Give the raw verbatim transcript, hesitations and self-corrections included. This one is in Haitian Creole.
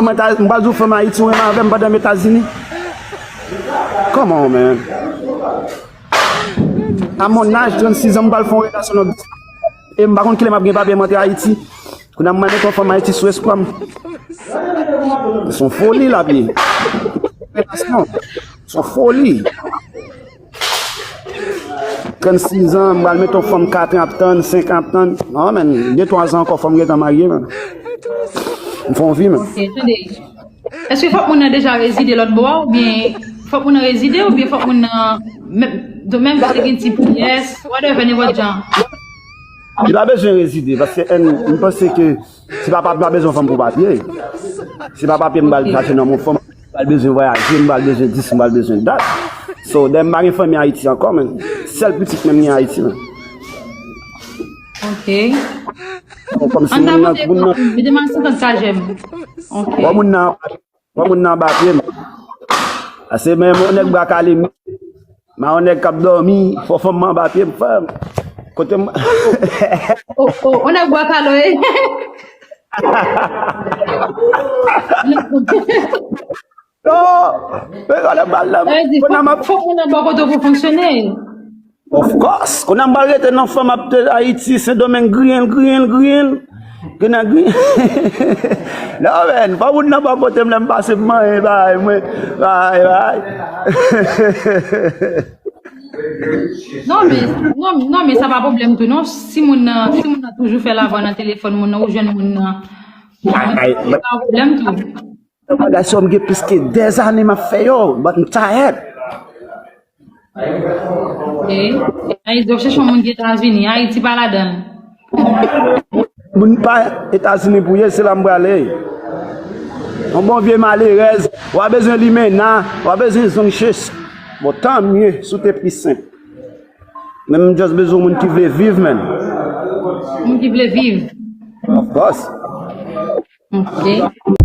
Mwen ta, m pral di w fanm Ayiti, ou renmen avè m pandan m Etazini? Come on, man. A mon âge, trannsis an, m pral fè yon relasyon nan e m pa konn kilè m ap gen papye m antre Ayiti. Kounye a m mande yon fanm Ayiti sou espwa m. Se yon foli l ap ye. Relasyon. Se yon foli. Trannsis an, m pral met yon fanm kat an ap tann, senk an ap tann. Non, men, de twa zan ankò, fò m gentan marye, men. M fè yon vi, men. Ok, tande. Èske fòk moun nan deja rezide lòt bò a, oubyen fòk moun nan rezide, oubyen fòk moun nan, menm, menm si te gen ti pyès, whatever, nenpòt jan? Li pa bezwen rezide, paske, en, m panse ke si papa pa bezwen fanm pou papye. Si pa papye, m pral chache nan yon fanm, m pral bezwen vwayaje, m pral bezwen dis, m pral bezwen dat. So, dè m pa gen fanmi Ayiti ankò, men. Sèl pitit menm gen Ayiti, men. Ok. Bon, kòm si moun nan, moun nan, mete m a senkant ka jèm. Ok. Bon, moun nan, bon, moun nan anba pye m. Ase men yon nèg bra kale m. Ma yon nèg k ap dòmi, fò fanm anba pye m, frè m. Kote m. Oh, oh, yon nèg bwa kalo, eh. Non, men wè lè bal la. Sa vle di, fòk, fòk moun nan bò kote w pou fonksyone. Of course. Kounye a m pral rete nan fanm ap te Ayiti, Sendomeng, griyen l, griyen l, griyen l. Griyen l, griyen l. Non, men, fò moun nan bò kote m lè m pase m manyen, bay, mwen, bay, bay. Non, men, non, non, men sa pa pwoblèm tou, non. Si moun nan, si moun nan toujou fè lavan nan telefòn moun nan, ou jwenn moun nan, se pa pwoblèm tou. Bagay sa m gen plis ke dèzane m ap fè yo, but m tired. Ok. Ayiti, w ap chèche yon moun ki Etazini, Ayiti pa ladan l. Moun pa Etazini pou ye, se la m prale. Yon bon vye malerèz, w a bezwen limena, w a bezwen zong chech. Bon, tan mye, si w te pi senp. Men m just bezwen yon moun ki vle viv, man. Moun ki vle viv. Of course. Ok.